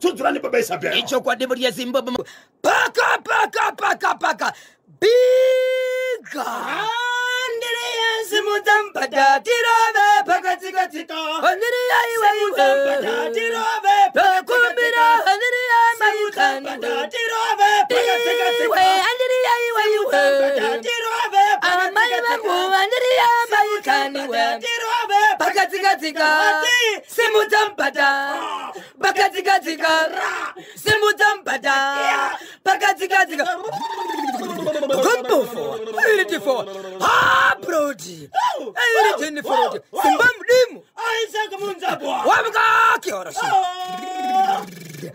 Tsudzurani baba Isabel. Ichokwadi mhuri yeZimbabwe. Paka paka paka paka. Biga. Andiriya simudza mubhadha tirove pakatsika-tsika. Andiriya iwe Simudza mubhadha iwe. tirove Tokumbira pakatsika-tsika. andiriya Simudza maikani. mubhadha tirove Iwe pakatsika-tsika. andiriya iwe Simudza mubhadha iwe. tirove Amai pakatsika-tsika. vangu andiriya Simudza maikani mubhadha we. tirove Pakatsika-tsika. Ati. Simudza mubhadha. Pakatsika-tsika. Simudza mubhadha. Pakatsika-tsika. Kumbufo. Iritifo. Ha brodi. Iritinifo. Simba mudimu. Isaac Munzabwa. Wamukakyoroshe.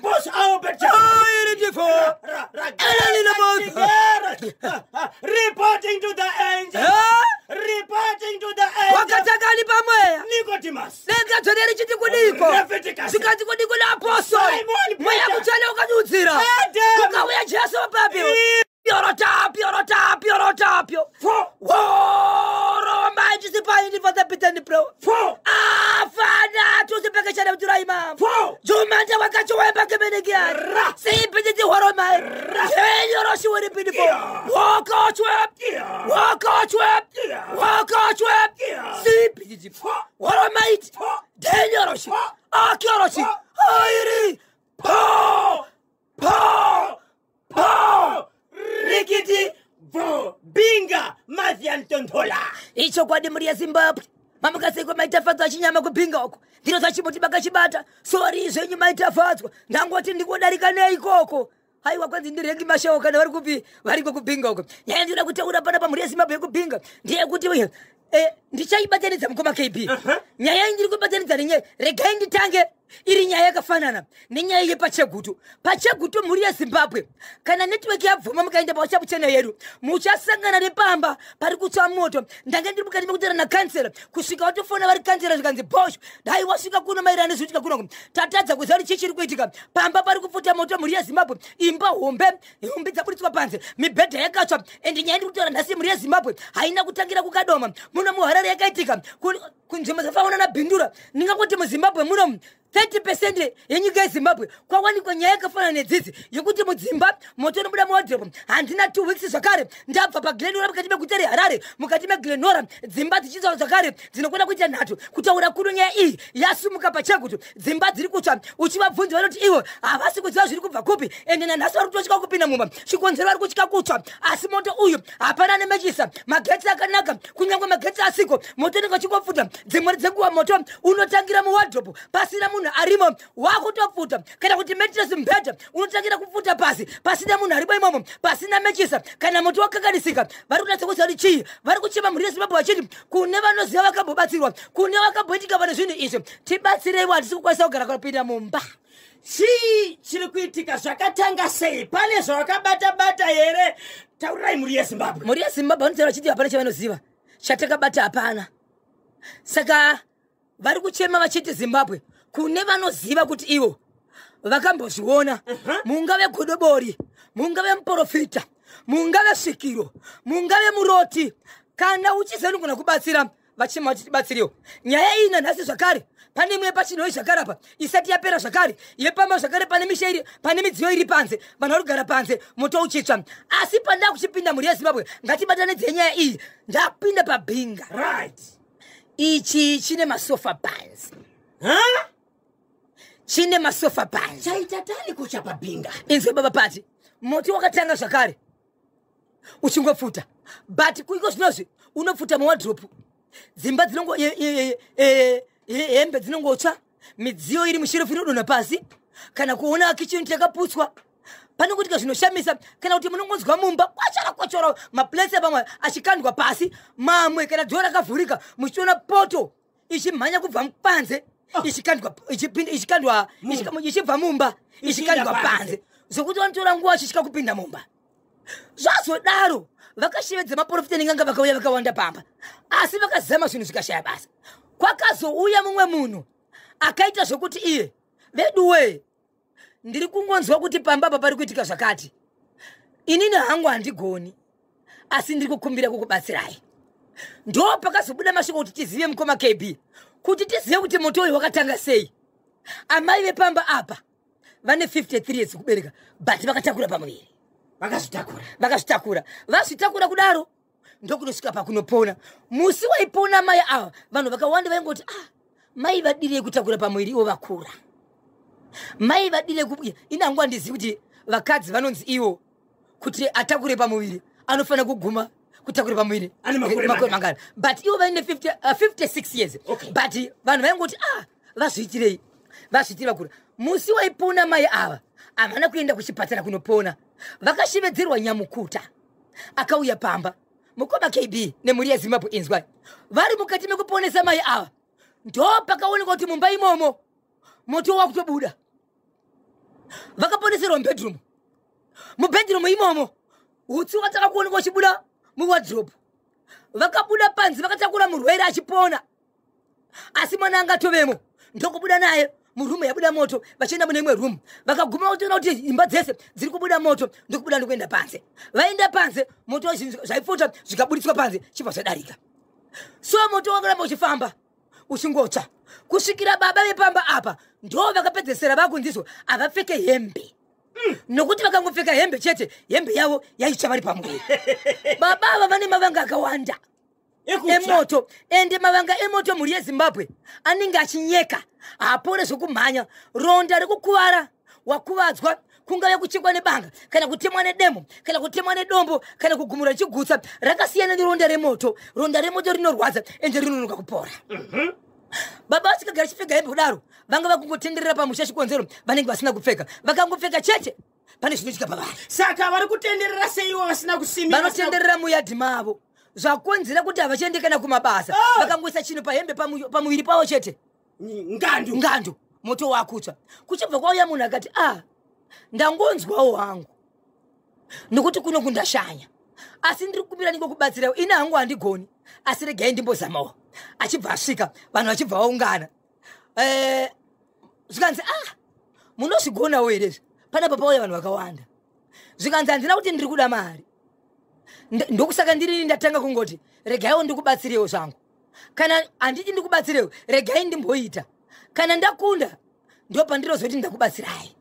Boss Albert. Iritifo. Elena Botha. Reporting to the angel. Reporting to the angel. Wakatakali pamweya. Nicodemus. Denga dzvene richiti kudiko. Leviticus. Zvikati kudiko neapostori. Simon Peter. Mweya mutsvene ukadudzira. Adam. Kukauya Jesu papi. Piorotapio, rotapio, rotapio. Four. Woromba ichisipaini for the pitani pro. Four. Afana tusipekeshana muturaima. Four. Jumanja wakachiwemba kemenekiani. Ra. Sipititi horoma. Jenyoroshi weripinifo. Yeah. Wakachwe. Yeah. Wakachwe. Yeah. Wakachwe. Yeah. Sipititi. Four. Horomaiti. Four. Denyoroshi. Four. Akyoroshi. Four. Airi. Po. Po. Po. Rikiti. Bo. Binga. Mathian Tontola. Ichokwadi mhuri yeZimbabwe, mamukaseko maitafadzwa chinyama kubhinga uko, ndiro zvachimuti makachibata. Sori zvenyu maitafadzwa, ndangoti ndikodarika neikoko. Haiwa, kwanzi ndirengi mashawo kana vari kupi, variko kubhinga uko. Nyaya ndinoda kutaura pana pamhuri yeZimbabwe yekubhinga ndeyekuti uye ndichaibatanidza mukoma KB. Nyaya iyi ndiri kubatanidza nenyaya, regai nditange iri nyaya yakafanana nenyaya yepaChegutu. PaChegutu, mhuri yeZimbabwe, kana netiweki yabvuma, mukaenda paWhatsApp channel yedu muchasangana nepamba pari kutsva moto. Ndange ndiri mukati mekutaura nakansela kusvika watofona vari kansela, zvikanzi bosho dai wasvika kuno maererano nezvinoitika kuno. Tatadza kuziva kuti chii chiri kuitika pamba pari kupfuta moto. Mhuri yeZimbabwe, imba hombe hombe dzaburitswa panze, mibhedha yakatsva. Ende nyaya ndiri kutaura nhasi, mhuri yeZimbabwe, haina kutangira kuKadoma muno muHarare, yakaitika kunzvimbo dzakafanana naBhindura. Ndingangoti muZimbabwe muno 30% yenyika yeZimbabwe kwawanikwa nyaya yakafanana nedzidzi yekuti mudzimba moto unobuda muwardrobe. Handina 2 weeks zvakare ndabva paGlenora, mukati meguta reHarare, mukati meGlenora, dzimba dzichitsva zvakare dzinokwana kuita nhatu. Kutaura kuno nyaya iyi yasumuka paChegutu, dzimba dziri kutsva. Uchivabvunza vanoti ivo havasi kuziva zviri kubva kupi, ende nanhasi vari kutotya kupinda mumba. Chikonzero vari kutya kutsva, asi moto uyu hapana nemechisa, magetsi akanaka, kunyange magetsi asiko moto unenge uchingopfuta. Dzimwe dzenguva moto unotangira muwardrobe pasina munhu arimo, wakutopfuta, kana kuti mattress, mubhedha unotangira kupfuta pasi pasina munhu arimo imomo, pasina mechisa. Kana moto wakanganisika, vari kutatsa kuziva kuti chii. Vari kuchema mhuri yeZimbabwe vachiti kune vanoziva, vakambobatsirwa, kune vakamboitika pane zvinhu izvi, tibatsireiwo, hatisi kukwanisa kugara kupinda mumba. Chii chiri kuitika? Zvakatanga sei? Pane zvawakabata-bata here? Taurirai mhuri yeZimbabwe. Mhuri yeZimbabwe, vanotaura vachiti hapana chavanoziva, chatakabata hapana. Saka vari kuchema vachiti Zimbabwe, kune vanoziva kuti ivo vakambozviona, mungave godobori, mungave muprofita, mungave svikiro, mungave muroti, kana uchiziva unogona kubatsira, vachema vachiti tibatsirewo. Nyaya iyi nanhasi zvakare pane imwe pachinhoi zvakare apa isati yapera zvakare yepamba zvakare, pane misha iri, pane midziyo iri panze, vanhu vari kugara panze moto uchitsva. Asi pandaa kuchipinda, mhuri yeZimbabwe, ngatibatanidzei nyaya iyi. Ndapinda paBhinga. Ichi chine masofa panze. Ha? Chine masofa panze. Chaita tani kucha paBhinga? Inzwe baba, pati moto wakatanga zvakare uchingopfuta, but kuiko zvinozvi unopfuta muwardrobe, dzimba dzinongo hembe dzinongotsva, midziyo iri musherefu inodonha pasi, kana kuona kicheni yakaputswa. Panongoitika zvinoshamisa, kana kuti munongonzwa mumba kwachora kwachora, maplates pamwe achikandwa pasi, mamwe kana dhoo rakavhurika, muchiona poto ichimhanya kubva panze ichikandwa, ichipinda, ichikandwa, ichibva mumba ichikandwa Ichiinda panze. panze, zvokuti vanotora nguva vachisvika kupinda mumba. Zvazodaro vakashevedza maprofita nenganga, vakauya vakawanda pamba, asi vakazama zvinhu zvikashaya basa. Kwakazouya mumwe munhu akaita zvokuti iye, veduwe, ndiri kungonzwa kuti pamba apa pari kuitika zvakati, inini hangu handigoni, asi ndiri kukumbira kukubatsirai. Ndo pakazobuda mashoko kuti tizive, mukoma KB, kuti tizive kuti moto uyu wakatanga sei. Amai vepamba apa Vane 53 years kubereka, but vakatakura pamuviri. Vakazvitakura. Vakazvitakura. Vazvitakura kudaro, ndokunosvika pakunopona. Musi waipona mai ava, vanhu vakawanda vaingoti, "Ah, mai vadirei kutakura pamuviri ivo vakura? Mai vadirei ku?" Inangu handizivi kuti vakadzi vanonzi ivo kuti atakure pamuviri anofanira kuguma kutakura pamuviri Ane makore makore mangani, but ivo vaine 50, 56 years. But vanhu vaingoti, "Ah, vazviitirei? Vazviitire vakura?" Musi waipona mai ava, havana kuenda kuchipatara kunopona. Vakashevedzerwa nyamukuta akauya pamba. Mukoma KB nemhuri yeZimbabwe, inzwai. Vari mukati mekuponesa mai ava, ndo pakaonekwa kuti mumba imomo moto wakutobuda. Vakaponeserwa mubedroom. Mubedroom imomo utsi wakatanga kuonekwa uchibuda muwardrobe. Vakabuda panze, vakatakura murwere achipona, asi mwana angatovemo. Ndokubuda naye murumu yabuda moto, vachienda mune imwe rumu. Vakaguma kutoona kuti imba dzese dziri kubuda moto, ndokubuda ndokuenda panze. Vaenda panze, moto zvaipfuta zvikabudiswa panze, chibva zvadarika. So moto wakaramba uchifamba, uchingotsva, kusvikira baba vepamba apa ndo vakapedzesera vakunzizwa havapfeke hembe, nokuti vakangopfeka hembe chete, hembe yavo yaitsva vari pamuviri. Baba ava vane mavanga akawanda Ekutsva. Emoto. Ende mavanga emoto, mhuri yeZimbabwe, anenge achinyeka, haapore zvokumhanya. Ronda rekukuvara, wakuvadzwa, kungave kuchekwa nebanga, kana kutemwa nedemo, kana kutemwa nedombo, kana kugumura richigutsa, rakasiyana neronda remoto. Ronda remoto rinorwadza ende rinonoka kupora. Baba vasikagara chipfeka hembe kudaro, vanga vakungotenderera pamusha. Chikonzero, vanenge vasina kupfeka. Vakangopfeka chete, pane zvinoitika pavari. Saka vari kutenderera seiwo vasina kusimira? Vanotenderera muyadhi mavo, zvakonzera kuti havachiende kana kumabasa. Ah! Vakangoisa chinhu pahembe, pamuviri pavo chete, Ngandu. Ngandu, moto wakutsva. Kuchibva kwauya munhu akati, "A, ndangonzwawo hangu nokuti kuno kundashanya, asi ndiri kukumbira ndingokubatsirawo. Ini hangu handigoni, asi regai ndimbozamawo." Achibva asvika, vanhu vachibva vaungana. Zvikanzi, "Ah, munozvigonawo here izvi? Panapa pauya vanhu vakawanda." Zvikanzi, "Handina kuti ndiri kuda mari. Ndokusaka ndirini ndatanga kungoti regaiwo ndikubatsirewo zvangu. Kana handiti ndikubatsirewo, regai ndimboita. Kana ndakunda, ndo pandirozoti ndakubatsirai.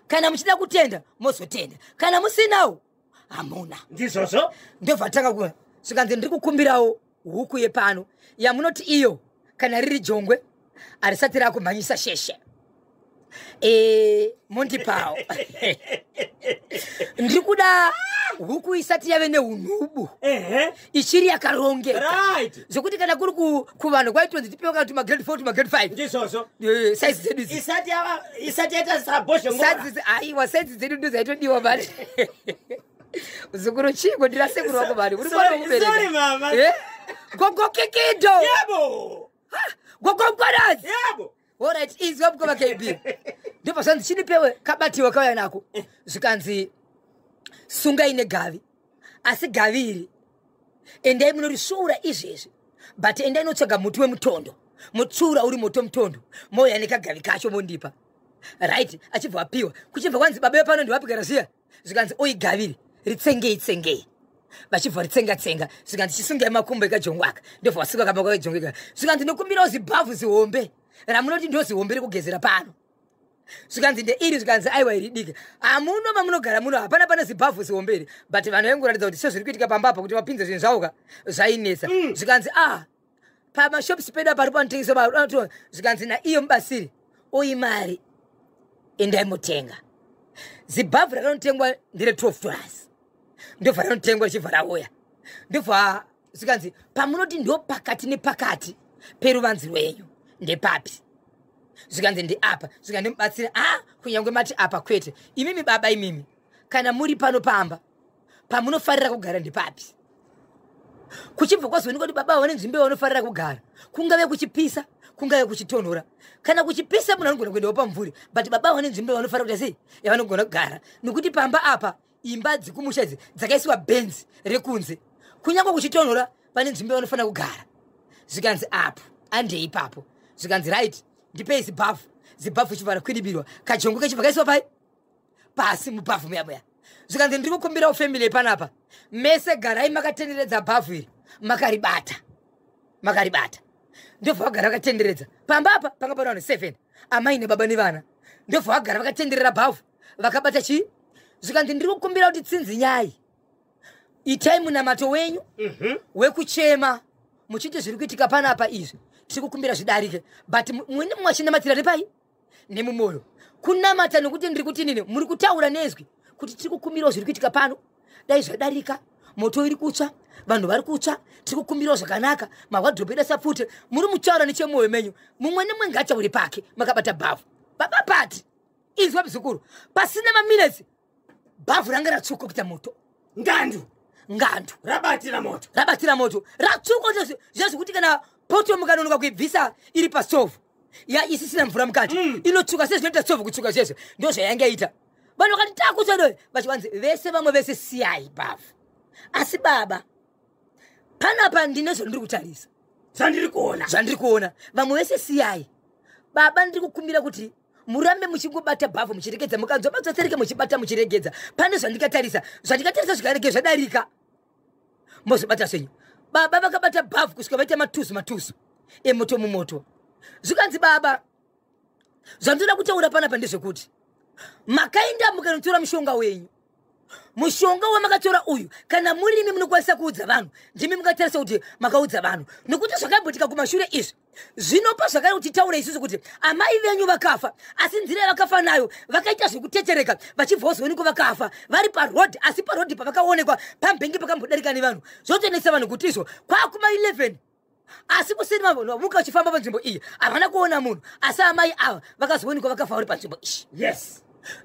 Kana muchida kutenda, mozotenda. Kana musinawo, hamuna." Ndizvozvo. Ndobva tanga ku zvikanzi, "Ndiri kukumbirawo huku yepano yamunoti iyo kana riri jongwe harisati rakumhanyisa sheshe. Mondipawo. Ndiri kuda huku isati yave neunhubu, ichiri yakarongeka, zvokuti kana kuri kuvanhu kwaitonzi tipiwe kana tumagrade 4, tumagrade 5." Ndizvozvo. Saizi dzedu idzi. Isati yava, isati yaita sabhozhongora. Aiwa, saizi dzedu ndo dzaitodiwa mari. Zukuru, chiko ndirasekuru wako mari uri mwana Sorry, sorry, mama. wokubereka. Gogo Kikido. Yebo. Gogo Mkwadazi. Yebo. Alright, izwa mukoma KB, ndobva zvanzi, "Chinipewe." Kabatiwa, kauya nako. Zvikanzi, "Sungai negavi, asi gavi iri endai munorisvuura izvezvi, but endai notsvaga muti wemutondo, mutsvuura uri moto mutondo, mouya nekagavi kacho mondipa." Right, achibva apiwa. Kuchibva kwanzi, "Baba vepano ndivapi zviya?" Zvikanzi, "Oi, gaviri ritsengei tsengei." Vachibva ritsenga tsenga. Zvikanzi, "Chisungai makumbo ekajongwe aka." Ndobva vasunga kamako kajongwe ika. Zvikanzi, "Nokumbirawo zibhavhu zihombe ramunoti ndo zihombe rekugezera pano." Zvikanzi, "Ndeiri." Zvikanzi, "Aiwa, iri diki. Hamuno mamunogara muno hapana pane zibhavhu zihombe iri." But vanhu vaingoratidza kuti sezviri kuitika pamba apa, kuti vapinze zvinhu zvavo ka zvainetsa. Zvikanzi, "A, pamashops pedu apa ari panotengeswa." Zvikanzi naiyo mubatsiri, "Oyi mari, endai motenga." Zibhavhu rakanotengwa ndere $12. Ndobva ranotengwa, richibva rauya. Ndobva zvikanzi, "Pamunoti ndo pakati nepakati peruvanzi rwenyu ndepapi?" Zvikanzi, "Ndeapa." Zvikanzi mubatsiri, "A, kunyange mati apa, kwete. Imimi baba, imimi kana muri pano pamba, pamunofarira kugara ndepapi?" Kuchibva kwazoonekwa kuti baba vane nzvimbo yavanofarira kugara, kungave kuchipisa, kungave kuchitonhora. Kana kuchipisa, munhu anogona kuendawo pamumvuri, but baba vane nzvimbo yavanofarira kuita sei, yavanogona kugara, nekuti pamba apa imba dzekumusha idzi dzakaisiwa bhenzi rekunze. Kunyange kuchitonhora, pane nzvimbo yavanofanira kugara. Zvikanzi, "Apo, andei ipapo." Zvikanzi, "Right, ndipei zibhavhu." Zibhavhu chibva rakwidibirwa, kajongo kechibva kaisiwa pai pasi mubhavhu muya muya. Zvikanzi, "Ndiri kukumbirawo family yepanapa mese, garai makatenderedza bhavhu iri, makaribata, makaribata." Ndobva vagara vakatenderedza. Pamba apa panga pana vanhu 7, amai nebaba nevana. Ndobva vagara vakatenderera bhavhu, vakabata chii. Zvikanzi, ndiri kukumbira kuti tsinzinyai, itai munamato wenyu wekuchema muchiti zviri kuitika panapa izvi tiri kukumbira zvidarike, but mwene mumwe achinamatira nepai nemumwoyo kunamata, nokuti ndiri kuti nini muri kutaura nezwi kuti tiri kukumbirawo zviri kuitika pano dai zvadarika, moto iri kutsva, vanhu vari kutsva, tiri kukumbirawo zvakanaka, mawadhirobhu edu asapfute. Muri mutaura nechemwoyo menyu, mumwe nemumwe ngaataure pake makabata bhavhu. Baba pati, inzwa muzukuru, pasina maminetsi bhavhu ranga ratsvuka kuita moto. Ngandu. Ngandu. Rabatira moto. Rabatira moto, ratsvuka zvezvekuti kana poto mukanonoka kuibvisa iri pastovhu ya isisina mvura mukati, inotsvuka sezvinoita stovhu kutsvuka zvezvo. Ndo zvayange ita. Vanhu vakati takutsva, vachivanzi vese, vamwe vese siyai bhavhu, asi baba panapa ndine zvandiri kutarisa. Zvandiri kuona. Zvandiri kuona. Vamwe vese siyai, baba ndiri kukumbira kuti murambe muchingobata bhavhu muchiregedza, mukanzwa matsotsereke muchibata muchiregedza. Pane zvandikatarisa, zvandikatarisa zvikarege zvadarika, mozobata zvenyu. Baba vakabata bhavhu kusvika vaita matuzu matuzu emoto mumoto. Zvikanzi, baba, zvandinoda kutaura panapa ndezvekuti makaenda mukanotora mushonga wenyu. Mushonga wamakatora uyu, kana murimi munokwanisa kuudza vanhu, ndimi mukatarisa kuti makaudza vanhu, nokuti zvakamboitika kumashure izvi zvinopa zvakare kuti taura isusu kuti amai venyu vakafa, asi nzira yavakafa nayo vakaita zvekutetereka vachibva vazoonekwa vakafa vari parodhi, asi parodhi pavakaonekwa pambenge pakambodarika nevanhu. Zvotonetsa vanhu kuti izvo kwakuma 11 asi kusini vamuka vachifamba panzvimbo iyi havana kuona munhu, asi amai ava vakazoonekwa vakafa vari panzvimbo iyi.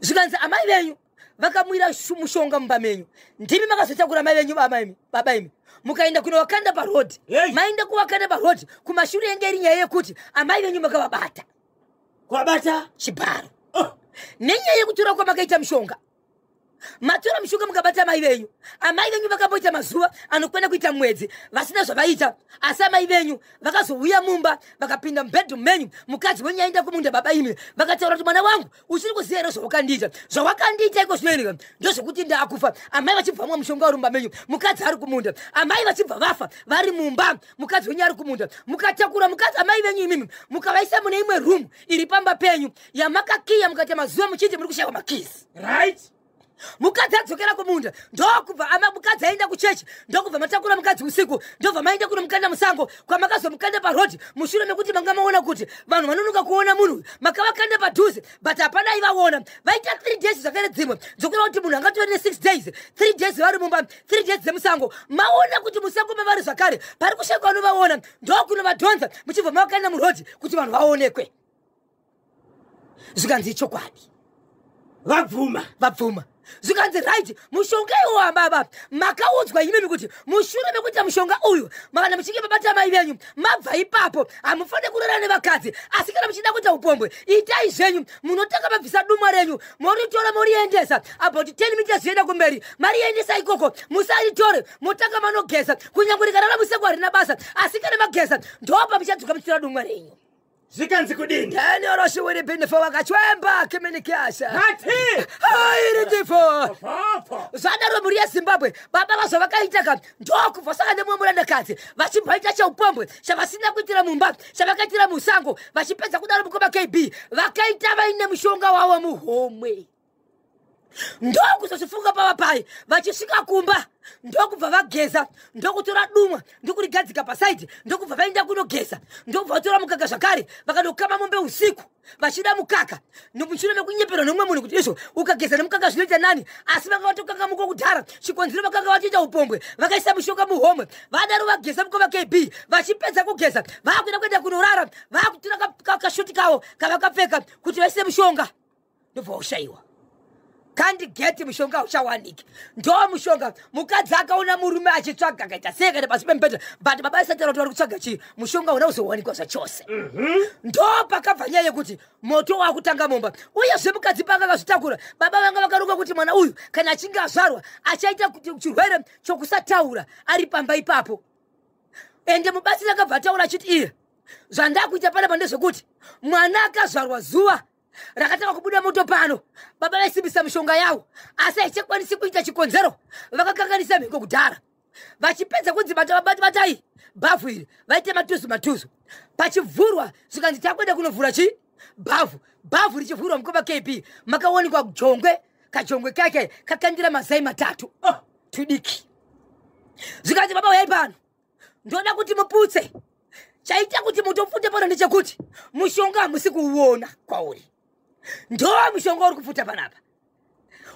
Zvikanzi amai venyu vakamwira mushonga mumba menyu, ndimi makazotakura mai venyu, baba imi, baba imi, mukaenda kunovakanda parodhi. Maenda kuvakanda parodhi, kumashure yenge iri nyaya yekuti amai venyu makavabata. Kwabata. Chibharo. Oh. Nenyaya yekutora kwamakaita mushonga, matora mushonga mukabata amai venyu. Amai venyu vakamboita mazuva anokwana kuita mwedzi vasina zvavaita, asi amai venyu vakazouya mumba, vakapinda mubedroom menyu, mukadzi wenyu aenda kumunda. Baba imi vakataura kuti, mwana wangu, uchiri kuziva here zvawakandiita? Zvawakandiita iko zvinoendeka ndezvekuti ndakufa. Amai vachibva mwa mushonga uri mumba menyu, mukadzi ari kumunda, amai vachibva vafa vari mumba, mukadzi wenyu ari kumunda. Mukatakura mukadzi, amai venyu imimi, mukavaisa mune imwe room iri pamba penyu yamakakiya, mukaita mazuva muchiti muri kushayiwa makeys. Mukadzi adzokera kumunda, ndokubva ama mukadzi aenda kuchechi, ndokubva matakura mukadzi usiku, ndobva maenda kunomukanda musango, kwamakazomukanda parodhi mushure mekuti manga maona kuti vanhu vanonoka kuona munhu uyu. Makavakanda padhuze, but hapana aivaona. Vaita 3 days zvakare, dzimwe dzokureva kuti munhu angatori ne6 days, 3 days vari mumba, 3 days dzemusango. Maona kuti musango mavari zvakare pari kushaikwa vanovaona, ndokunovadhonza muchibva mavakanda murodhi kuti vanhu vaonekwe. Zvikanzi chokwadi. Vabvuma. Vabvuma. Zvikanzi right, mushonga iwowa baba makaudzwa imimi kuti mushure mekuita mushonga uyu, kana muchinge mabata mai venyu, mabva ipapo hamufaniri kurara nevakadzi, asi kana muchida kuita upombwe itai zvenyu, munotanga mabvisa dumwa renyu, moritora moriendesa about 10 meters zvienda kumberi. Mariendesa ikoko, musaritore, motanga manogeza. Kunyange rikarara musango harina basa, asi kana mageza ndopa muchadzoka muchitora dumwa renyu. Zvikanzi kudini? Danioroshiwiribinifo wakachwemba kiminikiasha. Ati. Airidifo. Papo. Zvadaro, mhuri yeZimbabwe, baba vazvavakaita ka, ndokubva saka nemumwe murandakadzi vachibvaita cheupombwe chavasina kuitira mumba, chavakaitira musango. Vachipedza kudaro, mukoma KB, vakaita vaine mushonga wavo muhomwe, ndokuzozvifunga pava pai. Vachisvika kumba, ndokubva vageza, ndokutora dumwa, ndokurigadzika pasaidi, ndokubva vaenda kunogeza, ndokubva vatora mukaka zvakare, vakandokama mombe usiku vachida mukaka, mushure mekunyeperwa nemumwe munhu kuti izvo ukageza nemukaka zvinoita nani, asi vanga vatokanga muko kudhara. Chikonzero vakanga vatoita upombwe, vakaisa mushonga muhomwe. Vadaro vageza, mukoma KB, vachipedza kugeza vakuenda kuenda kunorara, vakutora kashuti kavo kavakapfeka kuti vaise mushonga, ndobva ushayiwa kandigeti, mushonga uchawaniki. Ndo mushonga mukadzi akaona murume achitsvaga, akaita sei kana pasi pemubhedha, but baba isataura kuti vari kutsvaga chii. Mushonga una uzowanikwa zvachose. Ndo pakabva nyaya yekuti moto wakutanga mumba. Uyezve mukadzi panga akazvitakura, baba vanga vakaronga kuti mwana uyu kana achinge azvarwa achaita kuti chirwere chokusataura ari pamba ipapo. Ende mubatsiri akabva ataura achiti, iye zvandakuita panapa ndezvekuti mwana akazvarwa zuva rakatanga kubuda moto pano, baba vaisimbisa mishonga yavo, asi haichakwanisi kuita chikonzero vakakanganisa mhiko kudhara. Vachipedza kunzi batai bhavhu iri, vaite matuzu matuzu, pachivhurwa zvikanzi takuenda kunovhura chi bhavhu. Bhavhu richivhurwa mukoma KB, makaonekwa jongwe, kajongwe kake kakandira mazai 3. Oh. Tudiki. Zvikanzi baba uyai pano, ndoda kuti muputse. Chaita kuti mutopfute pano ndechekuti mushonga hamusi kuuona kwauri. Ndo mushonga uri kupfuta panapa.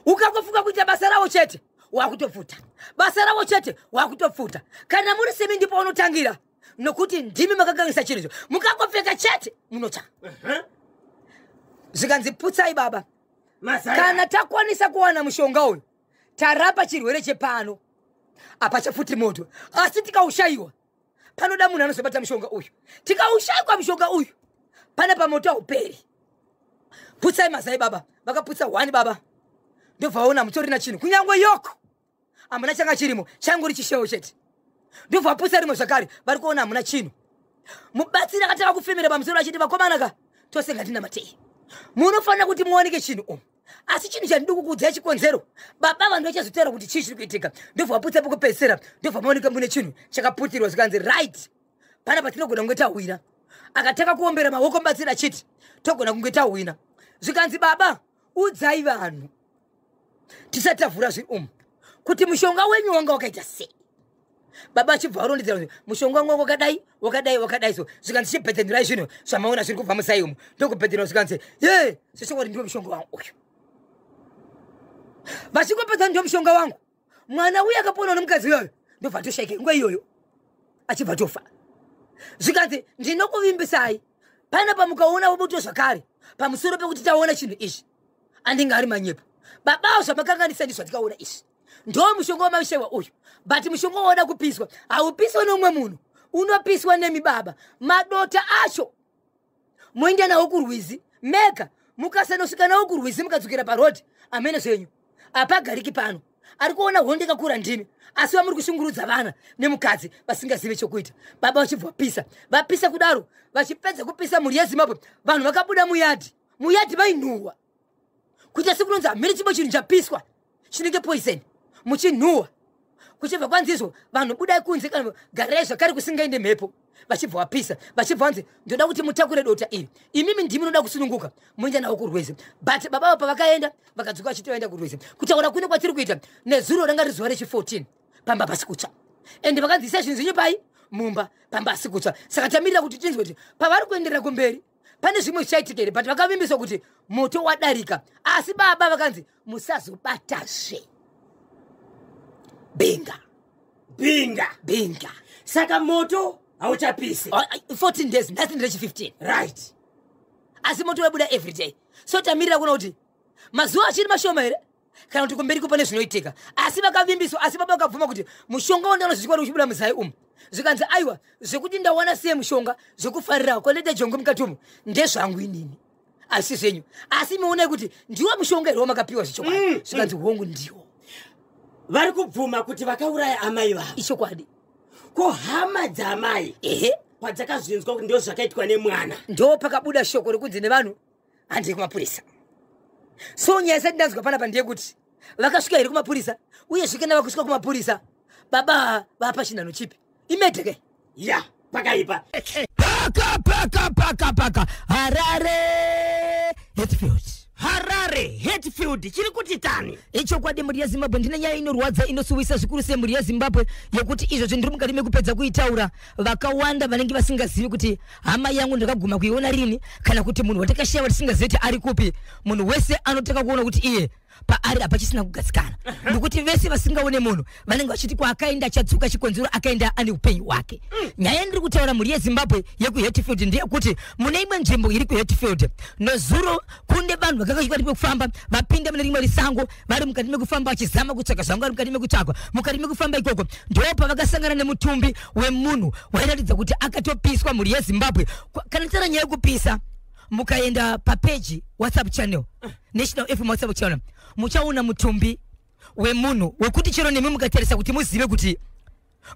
Ukangofunga kuita basa rawo chete, wakutopfuta. Basa rawo chete, wakutopfuta. Kana muri semi ndipo unotangira, nokuti ndimi makakanganisa chinhu icho. Mukangopfeka chete munotsva. Zvikanzi putsai baba. Mazai. Kana takwanisa kuwana mushonga uyu, tarapa chirwere chepano, hapachapfuti moto. Asi tikaushayiwa, panoda munhu anozobata mushonga uyu. Tikaushayiwa mushonga uyu, pana pamoto hauperi. Putsai mazai baba. Vakaputsa 1 baba, ndobva vaona mutorina chinhu, kunyangwe yoko hamuna changa chirimo, changori chishewo chete. Ndobva vaputsa rimwe zvakare, vari kuona hamuna chinhu. Mubatsiri akatanga kufemera pamusoro achiti, vakomana ka, tose ngatinamatei, munofanira kuti muwanike chinhu umu. Asi chinhu chandiri kukuudzai chikonzero, baba vanhu vachazotaura kuti chii chiri kuitika. Ndobva vaputsa pekupedzisira, ndobva maoneka mune chinhu chakaputirwa. Zvikanzi right, pana patinogona kunge tahwina. Akatanga kuombera maoko mubatsiri achiti togona kunge tahwina. Zvikanzi baba, udzai vanhu tisati tavhura zviri umu kuti mushonga wenyu wanga wakaita sei. Baba achibva varondedzera kuti mushonga wangu wakadai, wakadai, wakadai. So zvikanzi chibhedhenurai zvinhu zvamaona zviri kubva musai umu. Ndokubhedhenura, zvikanzi ye zvechokwadi ndiwo mushonga wangu uyu. Vachingopedza ndiwo mushonga wangu, mwana uyu akapona nemukadzi uyoyo ndobva atoshaika nguva iyoyo, achibva tofa. Zvikanzi ndinokuvimbisai, panapa mukaona buto zvakare pamusoro pekuti taona chinhu ichi, andinge ari manyepo. Babawo zvamakanganisa ndizvo tikaona izvi, ndo mushonga wamaishewa uyu. But mushonga waoda kupiswa haupiswa neumwe munhu, unopiswa nemi baba. Madota acho moenda nawo kurwizi mega. Mukasanosvika nawo kurwizi mukadzokera parodhi, amene zvenyu, hapagariki pano. Ari kuona hondo yakakura ndimi, asi vamuri kushungurudza vana nemukadzi vasingazive chokuita. Baba vachibva vapisa, vapisa kudaro, vachipedza kupisa, mhuri yeZimbabwe, vanhu vakabuda muyadhi. Muyadhi vainhuhwa kuita sekunonzi hamene chimwe chinhu chapiswa chinenge poison, muchinhuhwa. Kuchibva kwanzizvo vanhu budai kunze kana garai zvakare kusingaende mhepo. Vachibva vapisa, vachibva vanzi ndoda kuti mutakure dota iri, imimi ndimi munoda kusununguka, moenda nawo kurwizi. But baba avo pavakaenda vakadzoka vachiti vaenda kurwizi. Kutaura kune kwatiri kuita nezuro ranga riri zuva rechi14, pamba pasi kutsva. Ende vakanzi isai zvinhu zvenyu pai mumba, pamba asi kutsva. Saka tamirira kuti tinzwe kuti pavari kuenderera kumberi pane zvimwe zvichaitika here. But vakavimbiswa kuti moto wadarika, asi baba vakanzi musazobatazve binga. Binga. Binga. Saka moto hauchapisi. 14 days, nhasi nderechi 15. Right. Asi moto wabuda every day. So tamirira kuona kuti mazuva achiri mashoma here kana kuti kumberi pane zvinoitika. Asi vakavimbiswa, asi baba vakabvuma kuti mushonga wandanozvikwari uchibuda muzai umu. Zvikanzi aiwa, zvekuti ndawana sei mushonga zvekufarira kwandaita jongwe mukati umu ndezvangu inini, asi zvenyu. Asi muonai kuti ndiwo mushonga here wamakapiwa zvechokwadi? Zvikanzi hongu, ndiwo. Vari kubvuma kuti vakauraya amai vavo. Ichokwadi. Ko hama dzaamai Ehe. padzakazvinzwa kuti ndo zvakaitwa nemwana? Ndo pakabuda shoko rekunzi nevanhu handei kumapurisa. So nyaya isati ndanzwa panapa ndeyekuti vakasvika here kumapurisa, uyezve kana vakusvika kumapurisa, baba vapa chinhano chipi? Imedheke. Ya, pakaipa. Paka paka paka paka Harare Hatfield. Harare Hatfield chiri kuti tani. Ichokwadi mhuri yeZimbabwe, ndine nyaya inorwadza, inosuwisa zvikuru semhuri yeZimbabwe, yekuti izvozvi ndiri mukati mekupedza kuitaura. Vakawanda vanenge vasingazivi kuti hama yangu ndakaguma kuiona rini, kana kuti munhu watakashiya watisingazivi kuti ari kupi. Munhu wese anotanga kuona kuti iye paari hapachisina kugadzikana, nekuti vese vasingaone munhu vanenge vachiti kwaakaenda achadzoka, chikonzero akaenda ane upenyu hwake. Nyaya yandiri kutaura, mhuri yeZimbabwe, yekuHatfield ndeyekuti mune imwe nzvimbo iri kuHatfield, nezuro kune vanhu vakanga vachikati mekufamba, vapinda mune rimwe risango, vari mukati mekufamba vachizama kutsvaka zvangu vari mukati mekutsvakwa. Mukati mekufamba ikoko ndo pavakasangana nemutumbi wemunhu wairatidza kuti akatopiswa. Mhuri yeZimbabwe, kana tara nyaya yekupisa, mukaenda papeji WhatsApp channel, National FM WhatsApp channel, muchaona mutumbi wemunhu wekuti chero nemi mukatarisa kuti muzive kuti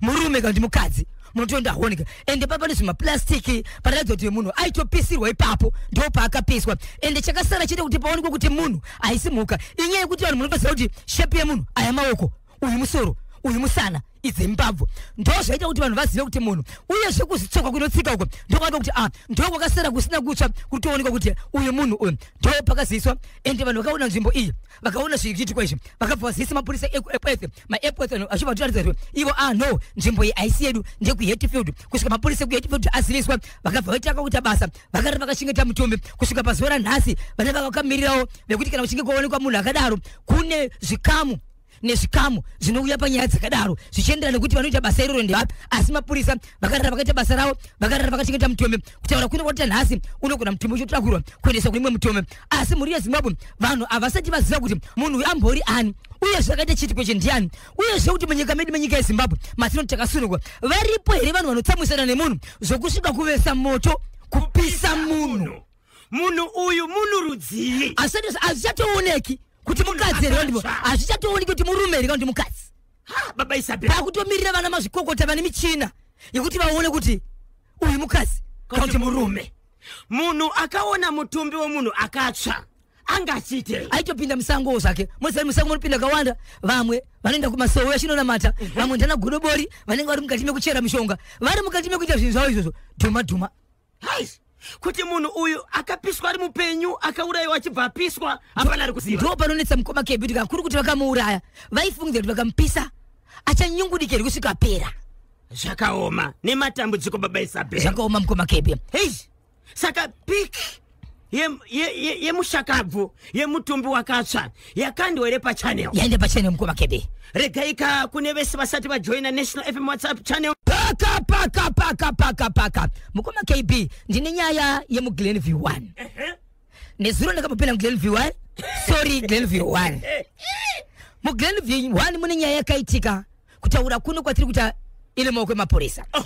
murume kana kuti mukadzi, munotoenda aoneka. Ende papa nezvimaplastiki paratidza kuti munhu aitopisirwa ipapo, ndo paakapiswa. Ende chakasara chete kuti paonekwe kuti munhu haisi mhuka, inyaya yekuti vanhu munotoziva kuti shape yemunhu, aya maoko, uyu musoro, uyu musana, Izimbabwe ndo zvaita kuti vanhu vazive kuti munhu, uyezve kuzitsoka kunotsika uko ndokwaka kuti ndo kwakasara kusina kutsva, kutoonekwa kuti uyu munhu uyu. Ndo pakaziviswa, ende vanhu vakaona nzvimbo iyi, vakaona zvichiitikwa izvi, vakabva vazivisa mapurisa ekuEpworth. MaEpworth achibva vatoratidza kuti ivo, no, nzvimbo iyi haisi yedu, ndekuHatfield. Kusvika mapurisa ekuHatfield aziviswa, vakabva vaitanga kuita basa, vakarara vakachengeta mutumbi kusvika pazuva ranhasi. Vane vakamirirawo vekuti kana kuchinge kwaonekwa munhu akadaro, kune zvikamu nezvikamu zvinouya panyaya dzakadaro, zvichienderana nekuti vanoita basa iroro ndevapi. Asi mapurisa vakarara vakaita basa ravo, vakarara vakachengeta mutumbi. Kutaura kuno kwatita nhasi, unogona mutumbi uchotakurwa kuendeswa kune imwe mutumbi. Asi mhuri yeZimbabwe, vanhu havasati vaziva kuti munhu uyu ambori ani, uye zvakaita chiitiko ichi ndiani, uyezve kuti munyika medu, menyika yeZimbabwe matinoti takasunungwa, varipo here vanhu vanotsamwisana nemunhu zvokusvika kuvesa moto, kupisa munhu? Munhu uyu munhu rudzii? Hazvichatooneki kuti mukadzi here, ndipo hazvichatooneki kuti murume here kana kuti mukadzi. Ha, baba Isabel. Pakutomirira vana mazvikokota vane michina yekuti vaone kuti uyu mukadzi kana kuti murume. Munhu akaona mutumbi wemunhu akatsva angachiitei? Aitopinda musangowo zvake. Muziva musango munopinda kawanda. Vamwe vanoenda kumasowe vachinonamata, vamwe ndana godobori vanenge vari mukati mekuchera mishonga, vari mukati mekuita zvinhu zvavo izvozvo, dhuma dhuma. Hai, kuti munhu uyu akapiswa ari mupenyu, akaurayiwa achibva apiswa, hapana ari kuziva. Ndo panonetsa, mukoma Kebi, kuti kakuri kuti vakamuuraya vaifungidzira kuti vakamupisa achanyungudika here kusvika apera? Zvakaoma nematambudziko, baba Isabel. Zvakaoma, mukoma Kebi. Hei, saka pic yemushakabvu yemutumbi wakatsva yakandwa here pachannel? Yaenda pachannel, mukoma Kebi. Regai ka, kune vese vasati vajoina National FM WhatsApp channel. Paka paka paka paka paka, mukoma KB, ndine nyaya yemuGlenview 1. Nezuro ndakambopinda muGlenview 1, sorry, Glenview 1. MuGlenview 1 mune nyaya yakaitika. Kutaura kuno kwatiri kuita, iri maoko emapurisa. Oh.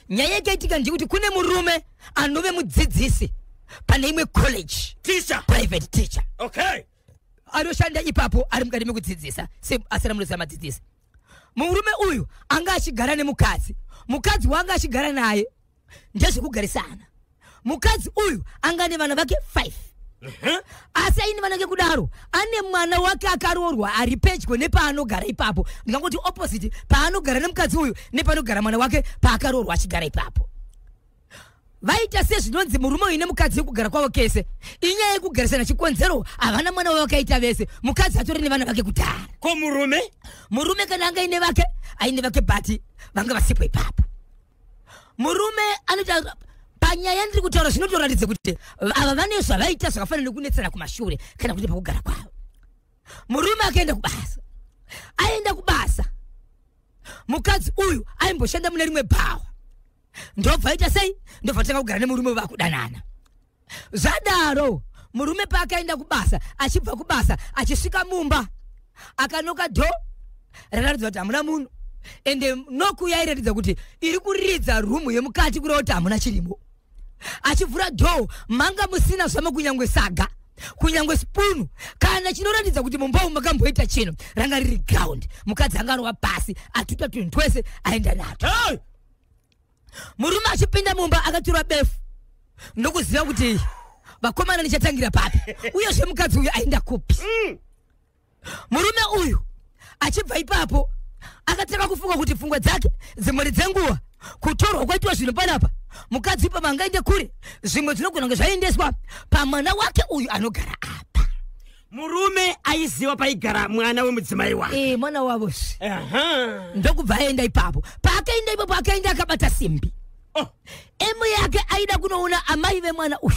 Nyaya yakaitika ndekuti kune murume anove mudzidzisi pane imwe college. Teacher. Private teacher. Anoshanda ipapo, ari mukati mekudzidzisa seasina munoziva madzidzisi. Murume uyu anga achigara nemukadzi. Mukadzi waanga achigara naye ndezvekugarisana. Mukadzi uyu anga ane vana vake 5. Asi aine vana vake kudaro, ane mwana wake akaroorwa ari pedyo nepaanogara ipapo. Ndingangoti opposite paanogara nemukadzi uyu nepanogara mwana wake paakaroorwa achigara ipapo. Vaita sezvinonzi murume uyu nemukadzi wekugara kwavo kese inyaya yekugarisana. Chikonzero, havana mwana wavakaita vese. Mukadzi atori nevana vake kudhara. Ko murume? Murume kana anga aine vake, aine vake, but vanga vasipo ipapo. Murume anoita panyaya ndiri kutaura zvinotoratidza kuti ava vane zvavaita zvakafanana nekunetsana kumashure kana kuti pakugara kwavo. Murume akaenda kubasa. Aenda kubasa, mukadzi uyu aimboshanda mune rimwe bhawa. Ndobva aita sei? Ndobva tanga kugara nemurume, vakudanana. Zvadaro, murume paakaenda kubasa, achibva kubasa, achisvika mumba, akanoka door, rakaratidza kuti hamuna munhu. Ende knock yairatidza kuti iri kuridza room yemukati, kureva kuti hamuna chirimo. Achivhura door, manga musina zvamo, kunyange saga, kunyange spoon, kana chinoratidza kuti mumba umu makamboita chinhu. Ranga riri ground. Mukadzi anga arova pasi, atuta tunhu twese, aenda nato. Hey! Murume achipinda mumba akatura befu ndokuziva kuti vakomana ndichatangira papi, uyezve mukadzi uyu aenda kupi? Murume uyu achibva ipapo akatanga kufunga kuti pfungwa dzake dzimwe dzenguva kutorwa kwaitwa zvinhu panapa, mukadzi ipapa angaende kure, zvimwe zvinogona kunge zvaendeswa pamwana wake uyu anogara apa. Murume aiziva paigara mwana wemudzimai wake? E, mwana wavo zve. Ndokubva aenda ipapo. Paakaenda ipapo, akaenda akabata simbi. Oh. Emu yake aida kunoona amai vemwana uyu.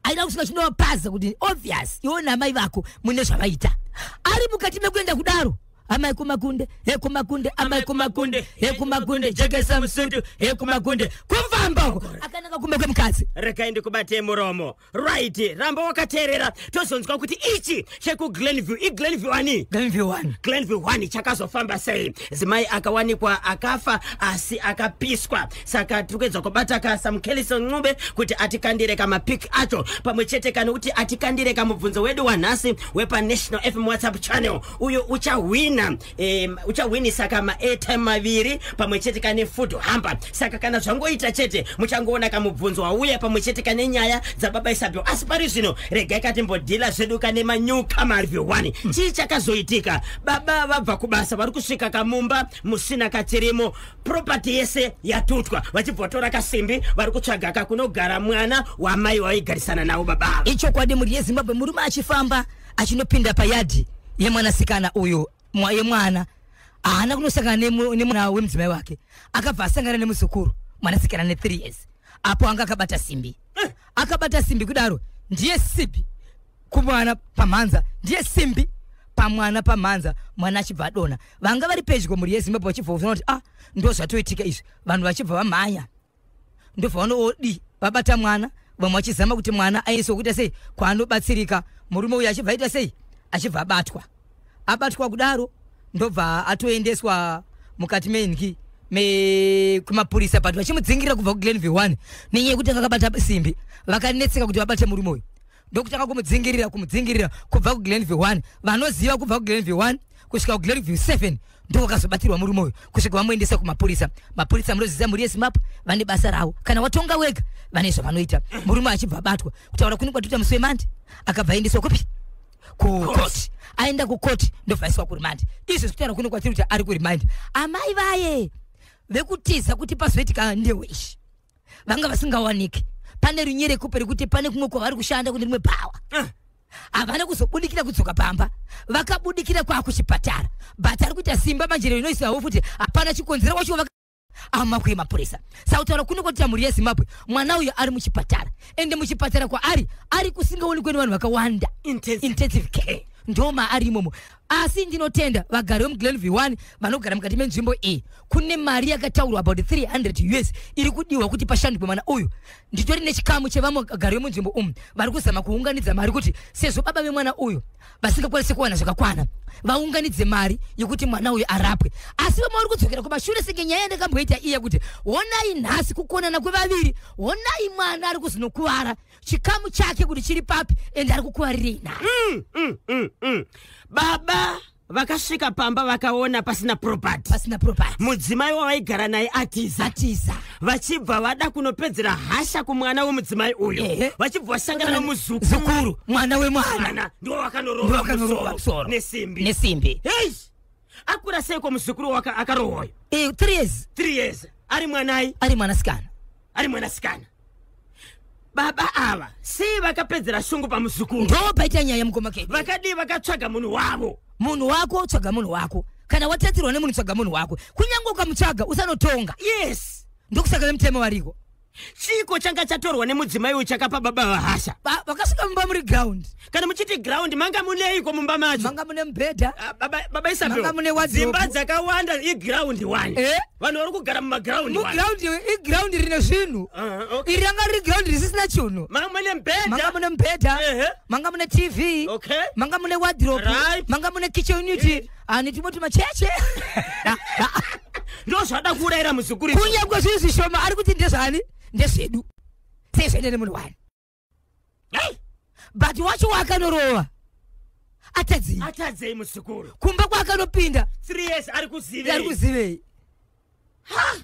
Aida kusvika chinovapaza kuti obvious iwe naamai vako mune zvavaita. Ari mukati mekuenda kudaro, amai kumakunde he kumakunde, amai kumakunde he kumakunde, jekesa musundu he kumakunde, kufamba uko akananga kumba kwemukadzi. Regai ndikubate muromo. Right, ramba wakateerera, tozonzwa kuti ichi chekuGlenview, iGlenview ani? Glenview 1. Glenview 1, chakazofamba sei? Zimai akawanikwa akafa asi akapiswa. Saka tiri kuedza kubata kaSamkelison Ncube kuti atikandire kamapic acho pamwe chete kana kuti atikandire kamubvunzo wedu wanhasi wepaNational FM WhatsApp channel uyo uchahwina. Uchahwina uchahwinisa kama airtime maviri pamwe chete kane food hamper. Saka kana zvangoita chete, muchangoona kamubvunzo wauya pamwe chete kane nyaya dzababa Isabel. Asi pari zvino regai katimbodhila zvedu kane manewcomer review 1. Chii chakazoitika? Baba vabva kubasa, vari kusvika kamumba musina kachirimo, property yese yatutwa. Vachibva vatora kasimbi, vari kutsvaga kakunogara mwana wamai waigarisana navo baba ava. Ichokwadi, mhuri yeZimbabwe. Murume achifamba achinopinda payadhi yemwanasikana uyu, yemwana, haana kunosangana nemwana wemudzimai wake. Akabva asangana nemuzukuru, mwanasikana ne3 years. Apo anga akabata simbi, akabata simbi kudaro, ndiye simbi kumwana pamhanza, ndiye simbi pamwana pamhanza, mwana achibva adonha. Vanga vari pedyo, mhuri yeZimbabwe, vachibva kuona kuti, ah, ndo zvatoitika izvi. Vanhu vachibva vamhanya, ndobva vanoodi vabata mwana. Vamwe vachizama kuti mwana aiswe kuita sei, kwaanobatsirika. Murume uyu achibva aita sei, achibva abatwa. Abatwa kudaro, ndobva atoendeswa mukati mengi kumapurisa, but vachimudzingirira kubva kuGlenview 1 nenyaya yekuti anga akabata simbi. Vakanetseka kuti vabate murume uyu, ndokutanga kumudzingirira, kumudzingirira kubva kuGlenview 1. Vanoziva, kubva kuGlenview 1 kusvika kuGlenview 7, ndokwakazobatirwa murume uyu kusvika vamuendesa kumapurisa. Mapurisa, munoziva, mhuri yeZimbabwe, vane basa ravo. Kana watonga wega, vane zvavanoita. Murume achibva abatwa. Kutaura kuni kwatuita musi wemandi, akabva aendeswa kupi? Kukoti. Aenda kukoti, ndobva aiswa kuremand. Izvo zvekutaura kuno kwatiri kuti ari kuremand. Amai vaye vekutiza kuti pazoitika ndewe ishi, vanga vasingawaniki. Pane runyerekupe rekuti pane kumwe kwavari kushanda kune rimwe bhawa. Havana kuzobudikira kudzoka pamba, vakabudikira kwakuchipatara, but ari kuita simba manje rinoiswawo futi. Hapana chikonzero wacho amakuye mapurisa. Sautaura kuno kwatita, mhuri yeZimbabwe, mwana uyu ari muchipatara, ende muchipatara kwaari ari kusingaonekwe nevanhu vakawanda. Intensive. Intensive care, ndo maari imomo. Asi ndinotenda vagari vemuGlenview 1 vanogara mukati menzvimbo iyi. Kune mari yakataurwa, about 300 US, iri kudiwa kuti pashandwe mwana uyu. Nditori nechikamu chevamwe vagari vemunzvimbo umu vari kuzama kuunganidza mari kuti sezvo baba vemwana uyu vasingakwanisi kuwana zvakakwana, vaunganidze mari yekuti mwana uyu arapwe. Asi vamwe vari kudzokera kumashure, senge nyaya yandakamboita iya kuti honai nhasi kukonana kwevaviri, honai mwana ari kuzonokuvara, chikamu chake kuti chiri papi, ende ari kukuvarirei nhasi. Baba vakasvika pamba, vakaona pasina property. Pasina property. Mudzimai wavaigara naye atiza. Atiza. Vachibva vada kunopedzera hasha kumwana wemudzimai uyu. Vachibva vasangana nomuzukuru. Zukuru, mwana wemwana. Mwana ndiwo Ndiwo wakanorova wakanorova musoro musoro. nesimbi. Nesimbi. Hei, akura seiko muzukuru akarohwayo? 3 years. 3 years, ari mwanai? Ari mwanasikana. Ari mwanasikana. Baba ava sei vakapedzera shungu pamuzukuru? Ndo paita nyaya, mukoma Kedi. Vakadii vakatsvaga munhu wavo? Munhu wako, tsvaga munhu wako. Kana watadzirwa nemunhu, tsvaga munhu wako. Kunyange ukamutsvaga, usanotonga. Ndokusaka vemutemo variko. Chiko changa chatorwa nemudzimai uyu chakapa baba vahasha? Vakasvika mumba muri ground. Kana muchiti ground, manga muneiko mumba macho? Manga mune mubhedha. Ah, baba Isabel, Manga mune wardrobe. dzimba dzakawanda iground one. Vanhu vari kugara mumaground one. Muground, iground rine zvinhu. Ah, okay. Iri ranga riri ground risisina chinhu. Manga mune Manga mubhedha. mune mubhedha. Manga mune TV. Manga mune wardrobe. Manga mune kitchen unit ani tumwe tumacheche. Ndo zvada kuurayira muzukuru izvo. Kunyange zvinhu zvishoma, ari kuti ndezvani? Ndezvedu. Sezvaenda nemunhu wani. Hey! But wacho waakanorova atadzei? Atadzei muzukuru? Kumba kwaakanopinda. 3 years, ari kuzivei? Ari kuzivei?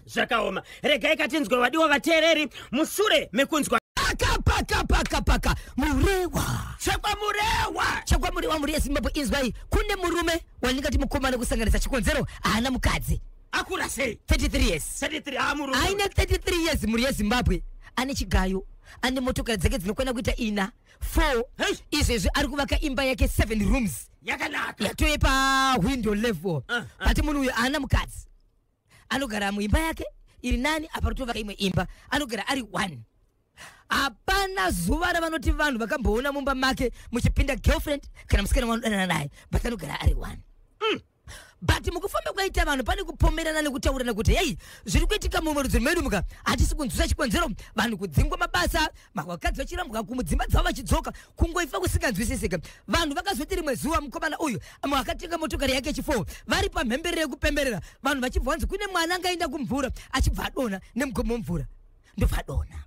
Zvakaoma. Regai katinzwe, vadiwa vateereri, mushure mekunzwa Paka paka paka paka Murewa. Chekwamurewa. Chekwamurewa, mhuri yeZimbabwe, inzwai. Kune murume wandingati mukomana, kusanganisa chikonzero haana mukadzi. Akura sei? 33 years. 33, ah, murume. Aine 33 years, mhuri yeZimbabwe. Ane chigayo, ane motokari dzake dzinokwana kuita ina 4. Hey! Izvezvi ari kuvaka imba yake, 7 rooms. Yakanaka. Yatove pawindow level. But munhu uyu haana mukadzi. Anogara muimba yake iri nani, apa ritovaka imwe imba. Anogara ari one. Hapana zuva ravanoti vanhu vakamboona mumba make muchipinda girlfriend kana musikana wanodanana naye, but anogara ari one. But mukufamba kwaita vanhu, pane kupomerana nekutaurana kuti, hei, zviri kuitika mumwe medu muka hatisi kunzwisa chikonzero. Vanhu kudzingwa mabasa, vakadzi vachirambwa kumudzimba dzavo, vachidzoka, kungoifa kusinganzwisisika. Vanhu vakazoti rimwe zuva mukomana uyu akatenga motokari yake yechi4. Vari pamhemberero yekupemberera, vanhu vachibva vanzi kune mwana angaenda kumvura, achibva adonha nemugomo wemvura, ndobva adonha.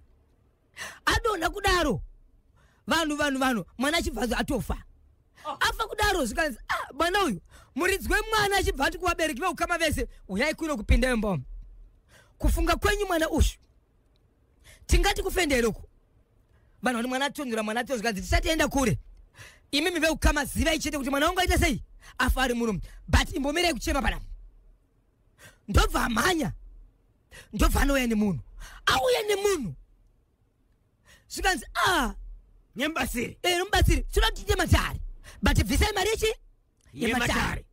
Adonha kudaro, vanhu vanhu vanhu, mwana achibva anzi atofa. Afa kudaro, zvikanzi, ah, mwana uyu, muridzi wemwana achibva ati kuvabereki veukama vese, uyai kuno kupinda imbomo. Kufunga kwenyu, mwana uyu tingati kufenderuku? Vanhu vati mwana atonzora, mwana atonzora. Zvikanzi, tisati kure, imimi veukama zivai chete kuti mwana wangu aita sei, afa ari muno, but imbomirai kuchema panapa. Ndobva amhanya, ndobva anouya nemunhu, auya nemunhu, zvikanzi, a Nemubatsiri. E, nomubatsiri, tinoda kuti tiite matare, but bvisai mari yechi? Yematare.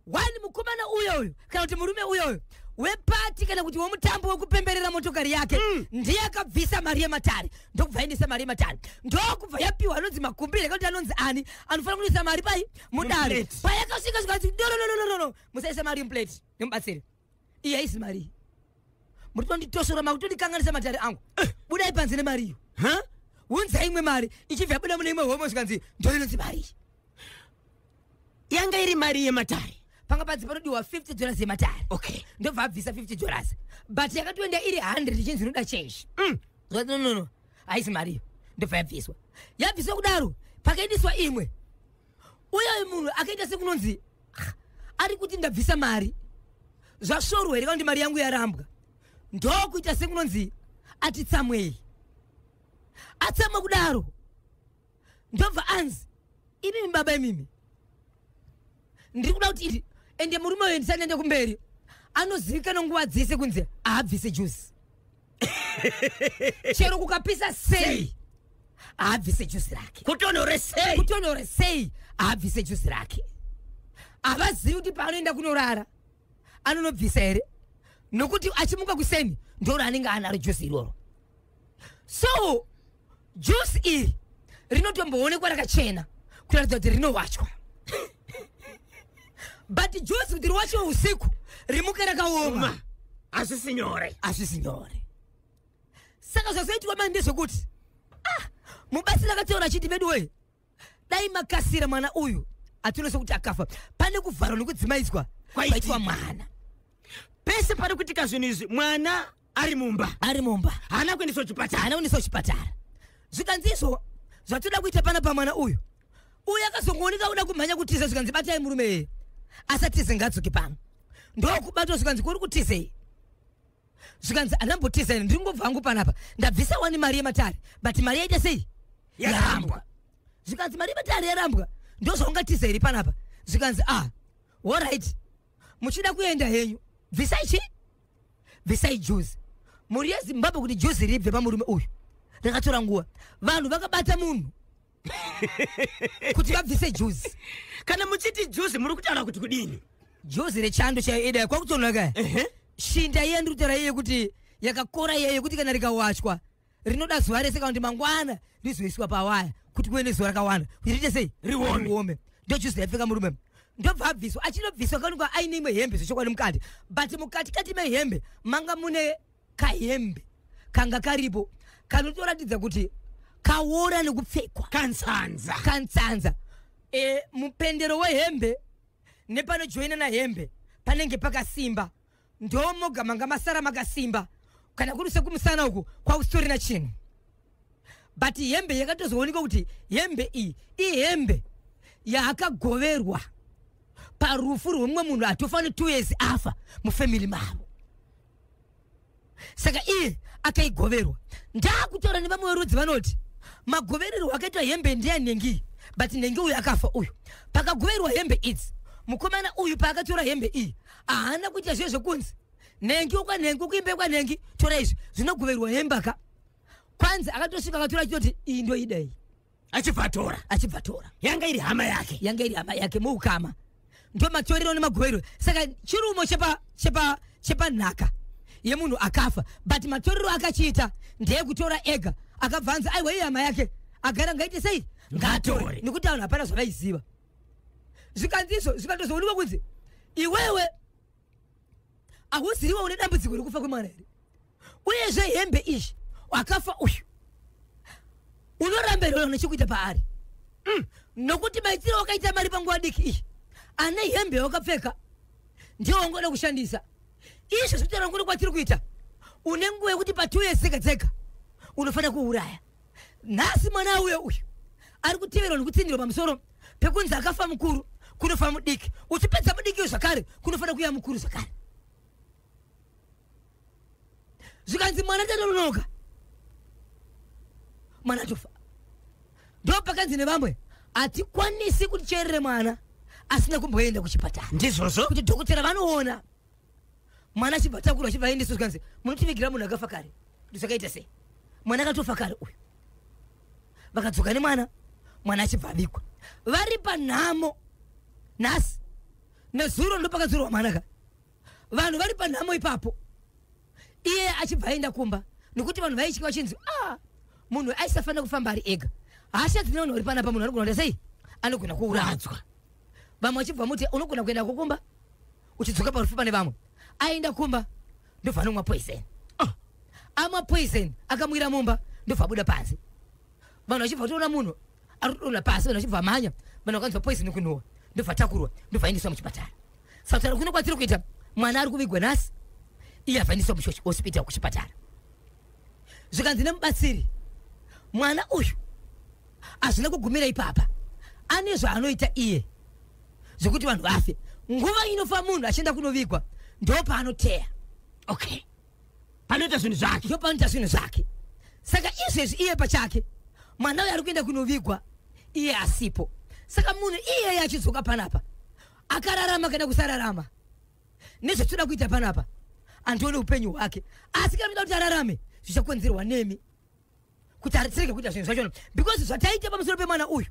Wani mukomana uyoyo, kana kuti murume uyoyo wepati, kana kuti wemutambo wekupemberera motokari yake, ndiye akabvisa mari yematare, ndokubva aendesa mari yematare, ndokubva yapiwa anonzi Makumbire, kana kuti anonzi ani anofanira kunoisa mari pai? Mudare. Muplate. Payakasvika, zvikanzi, no, no, no, no, no, musaisa mari muplate nemubatsiri, iyi haisi mari iyi, muri kutonditosora, makutondikanganisa matare angu, budai panze nemari iyo. Ha? Unzai imwe mari, ichibva yabuda mune imwe homo, zvikanzi, ndoinonzi mari iyi. Yanga iri mari yematare. Panga panzi panodiwa $50 yematare. Ndobva abvisa $50, but yakatoenda iri 100, ichinzi inoda change. No, no, no, haisi mari iyo. Ndobva yabviswa. Yabviswa kudaro, pakaendeswa imwe, uye munhu akaita sekunonzi, ah, ari kuti ndabvisa mari, zvasvorwa here, kana kuti mari yangu yarambwa? Ndokuita sekunonzi atitsamwei. Atsamwa kudaro, ndobva anzi, imimi baba, imimi, ndiri kuda kuti iri ende. Murume uyo, ndisati ende kumberi, anozivikanwa nguva dzese kunzi haabvise juzi, chero kukapisa sei haabvise juzi rake. Kutonhore sei? Kutonhore sei haabvise juzi rake. Havazivi kuti paanoenda kunorara anonobvisa here, nokuti achimuka kuseni ndoro anenge anaro juzi iroro. So juzi iri rinotomboonekwa rakachena kuratidza kuti rinowachwa, but juzi kuti riwachiwe usiku rimuke rakaoma, Uma, hazvisi nyore. Hazvisi nyore. Saka zvazoitwa mani ndezvekuti, ah, mubatsiri akataura achiti, veduwe, dai makasira mwana uyu ationese kuti akafa, pane kuvharwa nekudzimaidzwa Kwaitika. kwaitwa mwana. Pese pari kuitika zvinhu izvi, mwana ari mumba. Ari mumba. Haana kuendeswa kuchipatara. Haana kuendeswa kuchipatara. Zvikanzi, izvo zvatoda kuita pana pamwana uyu, uyu akazongooneka uda kumhanya kutiza. Zvikanzi, batai murume yeye asatize, ngadzoke pano. Ndokubatwa, zvikanzi, kuri kutizei? Zvikanzi, handambotiza ini, ndiri ngobva hangu panapa, ndabvisa wani mari yematare, but mari yaita sei? Yarambwa. Zvikanzi, mari yematare yarambwa, ndozvaungatiza here panapa? Zvikanzi, ah, alright, muchida kuenda henyu, bvisai chi, bvisai juzi. Mhuri yeZimbabwe, kuti juzi ribve pamurume uyu rakatora nguva. Vanhu vakabata munhu kuti vabvise juzi. Kana muchiti juzi, muri kutaura kuti kudini? Juzi rechando chaiyo idai kwakutonaka. Shinda iya ndiri kutaura iye kuti yakakora, iya yekuti kana rikawachwa rinoda zuva rese, kana kuti mangwana rizoiswa pawaya kuti kuve nezuva rakawanda kuti riite sei? Riome. Riome. Ndo juzi yapfeka murume. Ndobva abviswa. Achinobviswa, kaonekwa aine imwe hembe zvechokwadi mukati, but mukati kati mehembe manga mune kahembe kanga karipo kanotoratidza kuti kaora nekupfekwa. Kansanza. Kansanza. Mupendero wehembe nepanojoinana hembe panenge pakasimba, ndomoga manga masara makasimba. Kana kuri sekumusana uku kwakusitorina chinhu, but hembe yakatozoonekwa kuti hembe iyi ihembe yaakagoverwa parufu rwemumwe munhu atofa ne2 years afa mufamily mavo. Saka iye akaigoverwa. Ndaakutaura nevamwe verudzi, vanoti magovererwo akaitwa hembe ndeyanhengi, but nhengi uyu akafa uyu. Pakagoverwa hembe idzi, mukomana uyu paakatora hembe iyi haana kuita zviye zvekunzi nhengi ukwanhengi ukuimbe kwanhengi tora izvi, zvinogoverwa hembe aka. Kwanzi akatosvika akatora achitoti, iyi ndoida iyi. Achibva atora. Achibva tora. Yanga iri hama yake. Yanga iri hama yake muukama, ndo matorero nemagoverero. Saka chirumo chepanhaka yemunhu akafa, but matorero akachiita ndeyekutora ega. Akabva anzi, aiwa, iyi hama yake agara, ngaite sei? Ngatore. Nekuti vanhu hapana zvavaiziva. Zvikanzi izvo zvikatozoonekwa kunzi, iwewe hauziriwe une dambudziko rekufa kwemwana here? Uyezve hembe izvi, akafa uyu, unoramba here nechekuita paari? Nokuti maitiro wakaita mari panguva diki iyi, ane hembe yawakapfeka ndiyo wangoda kushandisa. Izvo zvekutaura nguri kwatiri kuita, une nguva yekuti pa2 years dzega dzega unofanira kuuraya. Nhasi mwana auya uyu ari kuteverwa nekutsindirwa pamusoro. Pekunzi akafa mukuru, kunofa mudiki. Uchipedza mudiki zvakare, kunofanira kuuya mukuru zvakare. Zvikanzi mwana tatononoka, mwana atofa. Ndo pakanzi nevamwe, hatikwanisi kuti cherere mwana asina kumboenda kuchipatara. Ndizvozvo. Kuti dhokotera vanoona mwana achibva takurwa, achibva aendeswa, zvikanzi munotivigira munhu akafa kare, kuti zvakaita sei? Mwana akatofa kare uyu. Vakadzoka nemwana, mwana achibva avigwa. Vari panhamo nhasi nezuro, ndopakadzorwa mwana ka. Vanhu vari panhamo ipapo, iye achibva aenda kumba, nekuti vanhu vaitya vachinzi a munhu aisafanira kufamba ari ega. Hasha dzine vanhu vari panapa, munhu anogona kuita sei? Anogona kuuradzwa. Vamwe vachibva muti unogona kuenda kukumba uchidzoka parufu pane vamwe. Aenda kumba, ndobva anomwa poison. Ah. Amwa poison, akamwira mumba, ndobva abuda panze. Vanhu vachibva toona munhu ari kudonha pasi, vanhu vachibva mhanya, vanhu vakanzwa poison kunhuhwa, ndobva atakurwa, ndobva aendeswa muchipatara. Saka kuno kwatiri kuita, mwana ari kuvigwa nhasi, iye abva aendeswa muhospital, kuchipatara. Zvikanzi nemubatsiri, mwana uyu hazvina kugumira ipapa, ane zvaanoita iye zvekuti vanhu vafe. Nguva inofa munhu achienda kunovigwa, ndo paanoteya. Okay, panoita zvinhu zvake. Ndo paanoita zvinhu zvake. Saka izvezvi iye pachake, mwana uyu ari kuenda kunovigwa iye asipo. Saka munhu iyeye achidzoka panapa akararama kana kusararama, nezvatinoda kuita panapa, handioni upenyu hwake. Asi kana muda kuti ararame, zvichakonzerwa nemi kuti atirege kuita zvinhu zvachona, because zvataita pamusoro pemwana uyu,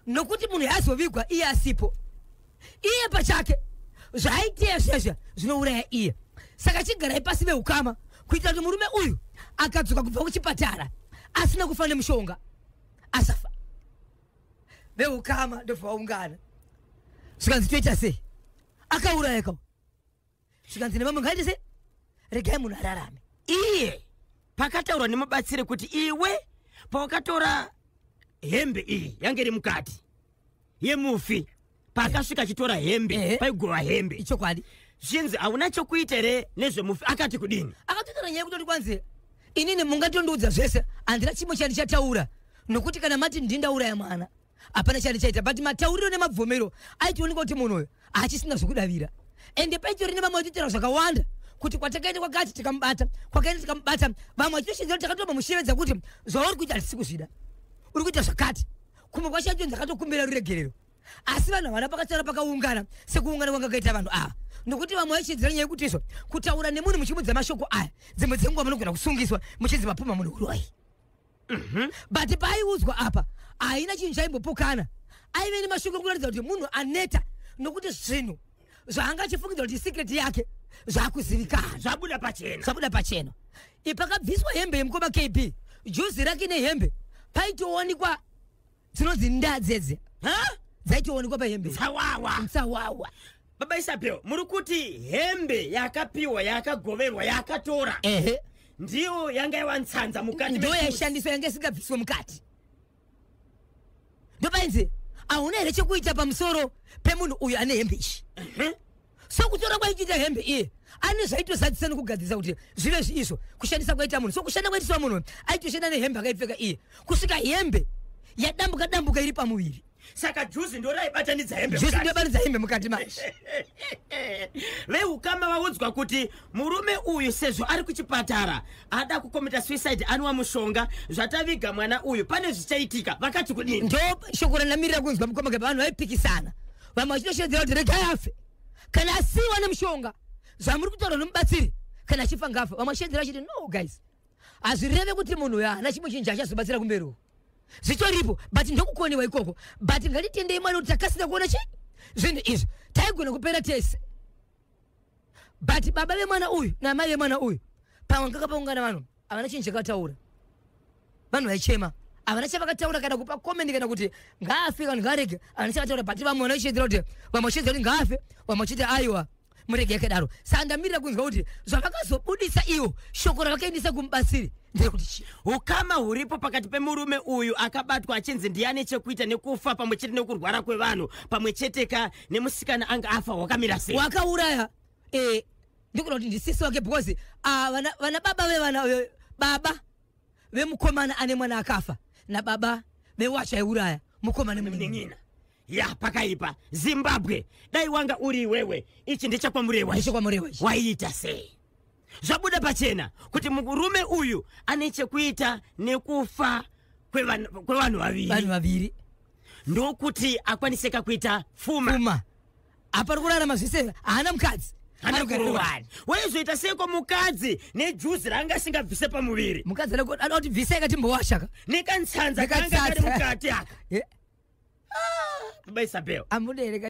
nokuti munhu azovigwa iye asipo, iye pachake zvaaiteya zvezva zvinouraya iye. Saka chigarai pasi veukama, kuitira kuti murume uyu akadzoka kubva kuchipatara asina kufa nemushonga, asafa. Veukama ndobva vaungana, zvikanzi toita sei? Akauraya ka. Zvikanzi nevamwe, ngaite sei? Regai munhu ararame. Iye pakataurwa nemubatsiri kuti iwe pawakatora hembe iyi yange iri mukati yemufi, paakasvika achitora hembe, paigova hembe. Ichokwadi. Zvinzi hauna chokuita here nezvemufi? Akati kudini? Akatotaura nyaya yekutoti kwanzi, inini mungatondiudza zvese, handina chimwe chandichataura, nokuti kana mati ndindauraya mwana, hapana chandichaita. But matauriro nemabvomero aitooneka kuti munhu uyu haachisina zvokudavira. Ende paitori nevamwe vachitaura zvakawanda kuti kwatakaenda kwakati tikamubata, kwakaenda tikamubata. Vamwe vachitoshinzira kuti takatobva mushevedza kuti zvauri kuita hatisi kuzvida, uri kuita zvakati. Kumwe kwacho ndakatokumbira ruregerero, asi vanhu havana pakataura pakaungana sekuungana kwanga kaita vanhu ava, nokuti vamwe vachidzira nyaya yekuti izvo kutaura nemunhu muchimudza mashoko aya, dzimwe dzenguva munogona kusungiswa muchinzi mapuma munhu uroyi. But paaiudzwa apa, haina chinhu chaimbopokana. Aive nemashoko ekuratidza kuti munhu aneta, nokuti zvinhu zvaanga achifungidzwa kuti secret yake zvakuzivikana. Zvabuda pachena. Zvabuda pachena. Ipakabviswa hembe yemukoma KB, juzi rake nehembe, paitoonekwa dzinonzi ndadzedze. Ha? Dzaitoonekwa pahembe. Tsawawa. Tsawawa. Baba Isabel, muri kuti hembe yakapiwa, yakagoverwa, yakatora, Ehe. ndiyo yanga yawanitsanza mukati Ndo mejuzi. yaishandiswa, yanga isingabviswe mukati. Ndopainzi hauna here chekuita pamusoro pemunhu uyu ane hembe ishi? So kutora kwaichiita hembe iye, ane zvaitozadzisa nokugadzirisa kuti zvive zviizvo kushandisa kwaita munhu. So kushanda kwaitiswa munhu, aitoshanda nehembe akaipfeka iye kusvika hembe yadambuka dambuka iri pamuviri. Saka juzi ndo raibatanidza hembe Juzi mukati. ndobatanidza hembe mukati manje. Veukama vaudzwa kuti murume uyu, sezvo ari kuchipatara, ada kukomita suicide, anwa mushonga, zvataviga mwana uyu pane zvichaitika. Vakati kudini? Ndo shoko randamirira kunzwa, mukoma. Vanhu vaipikisana, vamwe vachitoshedzera kuti regai afe, kana asiwa nemushonga zvamuri kutaura nomubatsiri, kana achifa ngafa. Vamwe vachishedzera vachiti, no guys, hazvireve kuti munhu uyu haana chimwe chinhu chaachazobatsira kumberi uku, zvitoripo, but ndokukoniwa ikoko. But ngatitendei Mwari kuti takasika kuona chi zvinhu izvi, taigona kupera tese. But baba vemwana uyu namai vemwana uyu, pamwe kakapaungana vanhu, havana chinhu chakataura. Vanhu vaichema, havana chavakataura kana kupa comment kana kuti ngaafe kana ngaarege, havana chavataura. But vamwe vanochiedzera kuti, vamwe vachiedzera kuti ngaafe, vamwe vachiti aiwa, murege yakadaro. Saka ndamirira kunzwa kuti zvavakazobudisa iwo, shoko ravakaendesa kumubatsiri nderekuti chii. Ukama huripo pakati pemurume uyu akabatwa achinzi ndiane chekuita nekufa pamwe chete nekurwara kwevanhu, pamwe chete ka nemusikana anga afa, hwakamira sei? Wakauraya, ndikuda kuti ndisisi wake, because vana baba vevana baba vemukomana ane mwana akafa nababa vewacho aiuraya mukomana. Munin'ina. Ya, pakaipa. Zimbabwe, dai wanga uri iwewe, ichi ndechakwaMurewa. NdechekwaMurewa ichi. Waiita sei? Zvabuda pachena kuti murume uyu ane chekuita nekufa kwevanhu vaviri. Vanhu vaviri. Ndokuti akwaniseka kuita pfuma. Pfuma. Apa ari kurarama zvese, haana mukadzi. Hana Anogara kurowana. Waizoita seiko mukadzi nejuzi raanga asingabvise pamuviri? Mukadzi anoda kuti bvisai katimbowashaka. Nekantsanza kanga kari Nekatsanza. mukati aka. Baba Isabel. Amudereka.